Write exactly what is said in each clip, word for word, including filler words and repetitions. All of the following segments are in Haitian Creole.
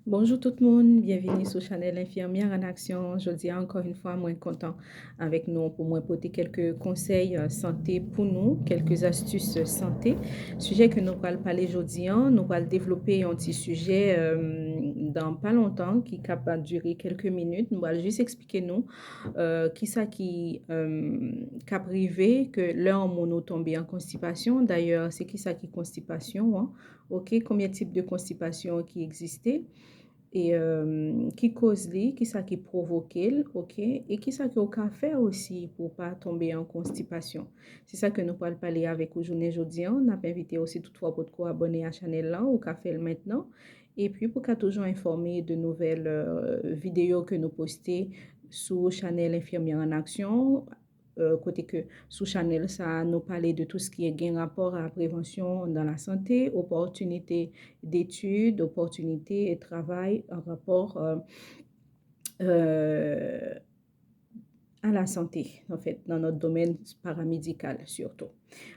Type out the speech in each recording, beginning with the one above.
Bonjou tout moun, byenvini sou chanèl Infirmière en Action. Jodi a, ankò yon fwa, mwen kontan avèk nou pou mwen pote kèlke konsèy, euh, sante pou nou, kèlke astis, euh, sante. Sijè ke nou pral pale jodi a, nou pral devlope yon ti sijè, euh, dan pa lontan, ki kab dire kèlke minit. Nou pral jis eksplike nou, euh, kisa ki, euh, kab rive ke lè yon moun ou tonbe an konstipasyon. Dayè, se kisa ki konstipasyon an? Ok, konbyen tip de konstipasyon ki egziste? E, euh, ki koz li, kisa ki pwovoke l, ok? E kisa ke w ka fè osi pou w pa tonbe an konstipasyon? Se sa ke nou pral pale avèk ou jounen jodi a. N ap envite w, si toutfwa w potko abòne a chanèl la, ou ka fè l mentnan. Epi pou w ka toujou enfòme de nouvèl, euh, videyo ke nou poste sou chanèl Infirmière en Action, euh, kote ke sou chanèl sa a, nou pale de tout ce qui est gen rapò a prévention dans la santé, opportunité d'études, opportunité de travail en rapport, euh, euh, à la santé, en fait, dans notre domaine paramédical surtout.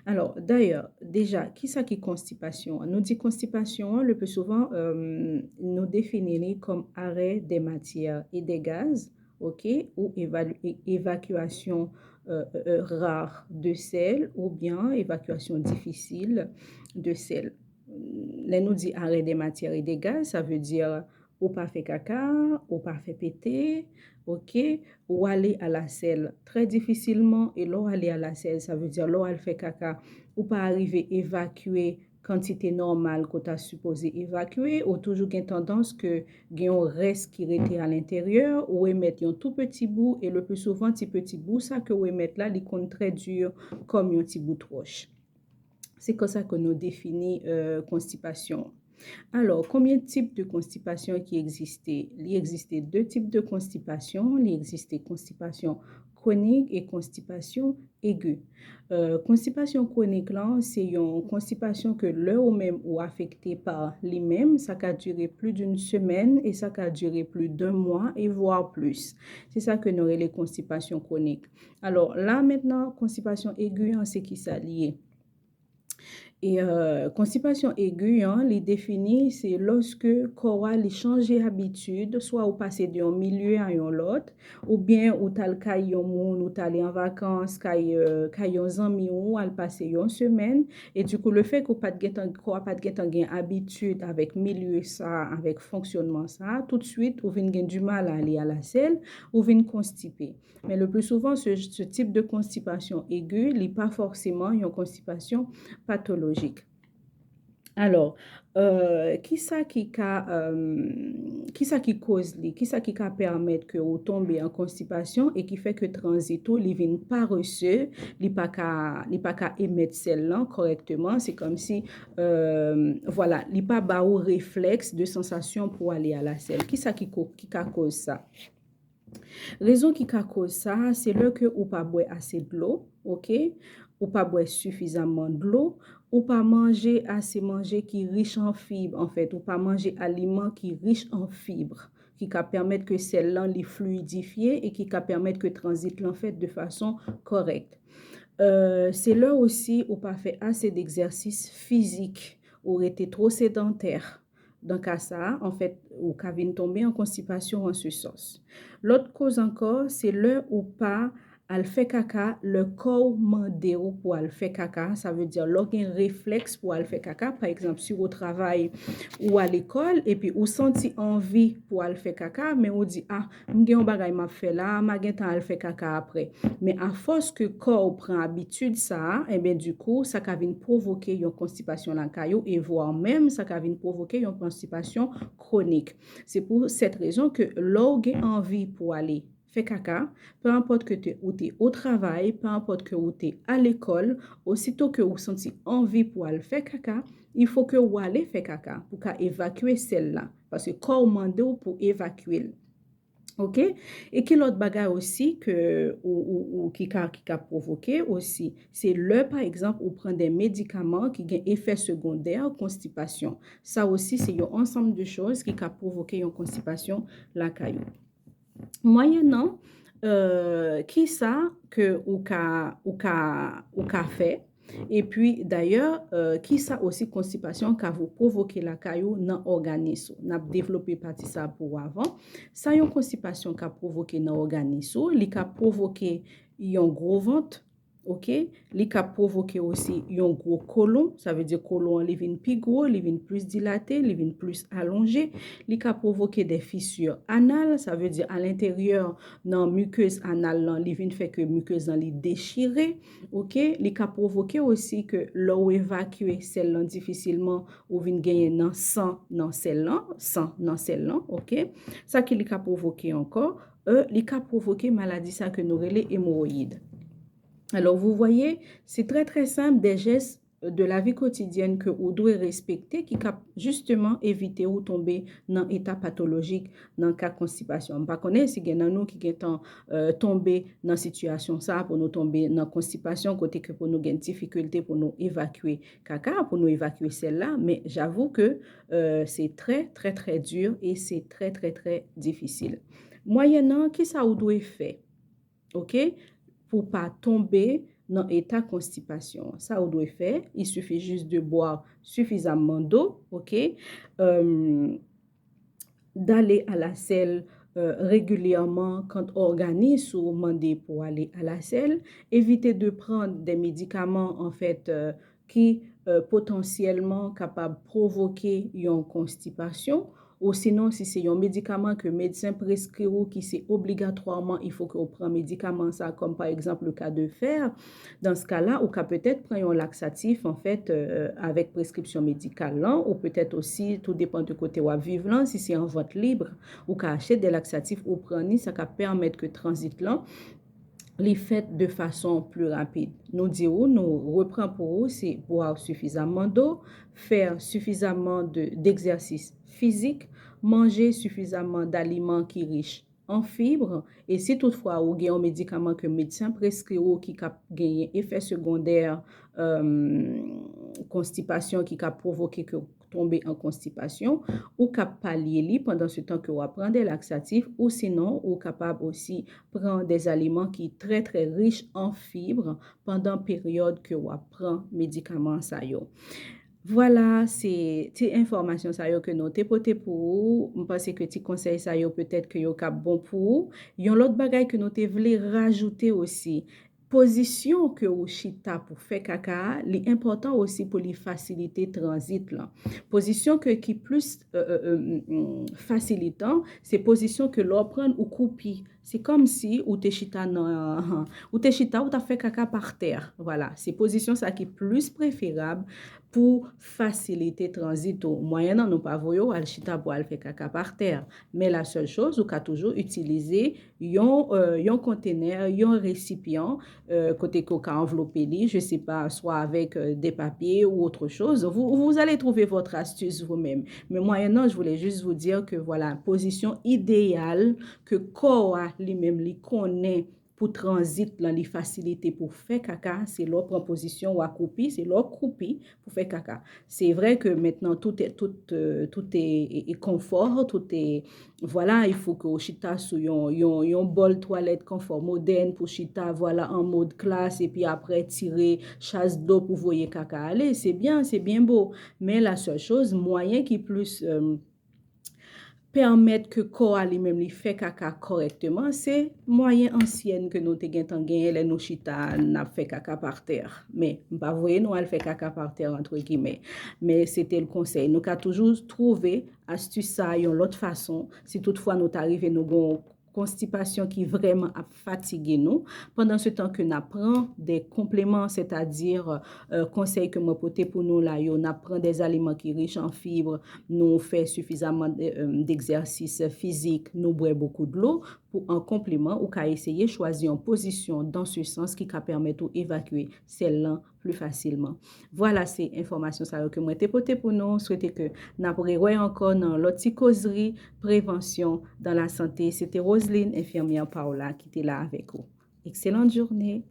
Alors, d'ailleurs, déjà, kisa ki konstipasyon an? Nou di konstipasyon an, le plus souvent, euh, nou defini li kòm arrêt des matières et des gaz, ok, ou évalu-, é-, évacuation, euh, euh, euh, rare de sel oubyen évacuation difficile de sel. Lè nou di arrêt des matières et des gaz, sa vle di ou pa fè kaka, ou pa fè pete, ok, ou ale a la sel trè difisilman, e lè w ale a la sel, sa vle di lè w al fè kaka, ou pa arive evakye kantite nòmal ke w ta sipoze evakye, ou toujou gen tandans ke gen yon rès ki rete alenteryè, ou emèt yon tou peti bout, e le pli souvan, ti peti bout sa ke ou emèt la, li konn trè di kòm yon ti bout wòch. Se konsa ke nou defini, euh, konstipasyon. Alò, konbyen tip de konstipasyon ki egziste? Li egziste de tip de konstipasyon. Li egziste konstipasyon kwonik e konstipasyon egi. Euh, konstipasyon kwonik lan, se yon konstipasyon ke lè ou menm ou afekte pa li menm, sa ka dire plus d'une semaine e sa ka dire plus d'un mois et voire plus. Se sa ke nou rele konstipasyon kwonik. Alò, la mentnan, konstipasyon egi an, se kisa li ye? E, euh, konstipasyon egi an, li defini, se lòske kò a li chanje abitid, swa ou pase de yon milye a yon lòt, oubyen ou t al kay yon moun, ou t ale an vakans, kay, euh, kay yon zanmi w, ou al pase yon semèn, e dikou, lefètke ou pa t gentan, kò a pa t gentan gen abitid avèk milye sa, avèk fonksyònman sa, toutswit, ou vin gen dimal a ale a la sèl, ou vin konstipe. Men le plus souvent, ce, ce type de constipation aiguë, li pa fòseman yon konstipasyon patolojik. Alò, euh, kisa ki ka, euh, kisa ki koz li? Kisa ki ka pèmèt ke ou tonbe an konstipasyon e ki fè ke tranzit ou, li vin parese, li pa ka, li pa ka emèt sèl lan kòrèkteman? Se kòmsi, euh, vwala, li pa ba ou reflèks de sansasyon pou ale a la sèl. Kisa ki ko-, ki ka koz sa? Rezon ki ka koz sa, se lè ke ou pa bwè ase dlo, ok? Ou pa bwè sifizaman dlo, ou pa manje ase manje ki rich an fib, anfèt, ou pa manje aliman ki rich an fib, ki ka pèmèt ke sèl lan li fliyidifye e ki ka pèmèt ke tranzit lan fèt de fason kòrèk. Euh, se lè osi ou pa fè ase degzèsis fizik, ou rete two sedantè. Dan ka sa a, anfèt, ou ka vin tonbe an konstipasyon an se sans. Lòt koz ankò, se lè ou pa al fè kaka lè kò w mande w pou al fè kaka, sa vle di lè w gen reflèks pou al fè kaka. Pa egzanp, si w o travay, ou a lekòl, epi ou santi anvi pou al fè kaka, men ou di, "Ah, m gen yon bagay m ap fè la, m a gentan al fè kaka apre." Men afòs ke kò w pran abitid sa a, enben, dikou, sa ka vin pwovoke yon konstipasyon lakay ou, e vwa menm sa ka vin pwovoke yon konstipasyon kwonik. Se pou sèt rezon ke lè w gen anvi pou ale fè kaka, pe enpòt ke te, ou te o travay, pe enpòt ke ou te a lekòl, osito ke ou santi anvi pou al fè kaka, il faut ke ou ale fè kaka pou ka evakye sèl la, paske kò w mande w pou evakye l. Ok? E ki lòt bagay osi ke ou, ou, ou ki ka, ki ka pwovoke osi? Se lè, pa egzanp, ou pran de medikaman ki gen efè segondè konstipasyon. Sa osi, se yon ansanm de choz ki ka pwovoke yon konstipasyon lakay ou. Mwayennan, euh, kisa ke ou ka, ou ka, ou ka fè? Epi, dayè, euh, kisa osi konstipasyon ka vo-, pwovoke lakay ou nan òganis ou? N ap devlope pati sa pou ou avan. Sa yon konstipasyon ka pwovoke nan òganis ou, li ka pwovoke yon gwo vant, oke? Li ka pwovoke osi yon gwo kolon, sa vle di kolon an li vin pi gwo, li vin plis dilate, li vin plis alonje. Li ka pwovoke de fissures anales, sa vle di alenteryè nan mikez anal lan, li vin fè ke mikez lan li dechire, oke? Li ka pwovoke osi ke lè w evakye sèl lan difisilman, ou vin genyen nan san nan sèl lan, san nan sèl lan, oke? Sa ki li ka pwovoke ankò, euh, li ka pwovoke maladi sa ke nou rele emowoyid. Alors, vous voyez, c'est très, très simple, des gestes de la vie quotidienne ke ou dwe respekte, ki ka jisteman evite ou tonbe nan eta patolojik nan ka konstipasyon. M pa konnen si gen nan nou ki gentan, euh, tonbe nan sitiyasyon sa a, pou nou tonbe nan konstipasyon, kote ke pou nou gen difikilte pou nou evakye kaka, pou nou evakye sèl la, men j'avoue que, euh, c'est très, très, très dur et c'est très, très, très difficile. Mwayèn nan, kisa ou dwe fè? Oke? Pou pa tonbe nan eta konstipasyon. Sa ou dwe fè, il suffit juste de boire suffisamment d'eau, oke? Euh, d'aller à la selle, euh, régulièrement quand òganis ou mande pou ale a la selle. Evite de pran de medikaman, an fèt, euh, ki, euh, potansyèlman kapab pwovoke yon konstipasyon. Ou sinon, si se yon medikaman ke medsen preskri ou ki se obligatwaman, il faut que ou pran medikaman sa, comme par exemple le cas de fer, dans ce cas-là, ou ka petèt pran yon laksatif, an fèt, euh, avèk preskripsyon medikal lan, ou petèt osi, tout dépend de kote w ap viv lan, si se an vant lib, ou ka achte de laksatif, ou pran li, sa ka pèmèt ke tranzit lan, li fèt de fason pli rapid. Nou di ou, nou repran pou ou, se boire suffisamment d'eau, faire suffisamment de, d'exercice physique, manger suffisamment d'aliments ki rich an fib, e si toutfwa ou gen yon medikaman ke medsen preskri ou ki ka genyen efè segondè, euh, konstipasyon ki ka pwovoke ke w tonbe an konstipasyon, ou ka palye li pandan se tan ke w ap pran de laksatif, ou sinon ou kapab osi pran de aliman ki trè, trè rich an fib pandan peryòd ke w ap pran medikaman sa yo. Vwala, se ti enfòmasyon sa yo ke nou te pote pou ou. M panse ke ti konsèy sa yo petèt ke yo ka bon pou ou. Yon lòt bagay ke nou te vle rajoute osi, pozisyon ke ou chita pou fè kaka a, li enpòtan osi pou li fasilite tranzit lan. Pozisyon ke ki plis, euh, euh, euh, mm, mm, fasilitan, se pozisyon ke lè w pran ou koupi. Se kòmsi ou te chita nan, ou te chita, ou t ap fè kaka pa tè. Vwala, se pozisyon sa ki plis preferab pou fasilite tranzit ou. Mwayèn nan nou pa voye w al chita pou al fè kaka pa tè. Men la sèl choz, ou ka toujou itilize yon, euh, yon kontenè, yon resipyan, euh, kote ke w ka anvlope li, je sais pas, soit avec, euh, des papiers ou autre chose. Vous, vous allez trouver votre astuce vous-même. Men mwayèn nan, je voulais juste vous dire que, voilà, pozisyon ideyal ke kò a li menm li konnen pou tranzit lan, li fasilite pou fè kaka, se lè w pran pozisyon w akwoupi, se lè w kwoupi pou fè kaka. Se vre ke mentnan tout est, tout, euh, tout est, est, est confort, tout est, voilà, il faut ke w chita sou yon, yon, yon bòl twalèt konfò modèn pou chita, vwala, an mod klas, epi apre tire chas dlo pou voye kaka ale. Se byen, se byen bo. Men la sèl choz, mwayen ki plis, euh, pèmèt ke kò a li menm li fè kaka kòrèkteman, se mwayen ansyèn ke nou te gentan genyen lè nou chita n ap fè kaka pa tè. Men, m pa voye nou al fè kaka pa tè, entre guillemets. Men se te l konsèy. Nou ka toujou twouve astis sa a yon lòt fason, si toutfwa nou ta rive nou gon konstipasyon ki vrèman ap fatige nou, pandan se tan ke n ap pran de konpleman, sètadi, euh, konsèy ke mwen pote pou nou la yo, n ap pran de aliman ki rich an fib, nou fè sifizaman de, euh, d'egzèsis fizik, nou bwè bokou dlo, pou an konpleman, ou ka eseye chwazi yon pozisyon dans ce sens ki ka pèmèt ou evakye sèl lan pli fasilman. Vwala, se enfòmasyon sa yo ke mwen te pote pou nou. Swete ke n ap rewè ankò nan lòt ti kozri prevansyon dan la sante. Se te Roseline, enfimyè pa w la, ki te la avèk ou. Excellente journée.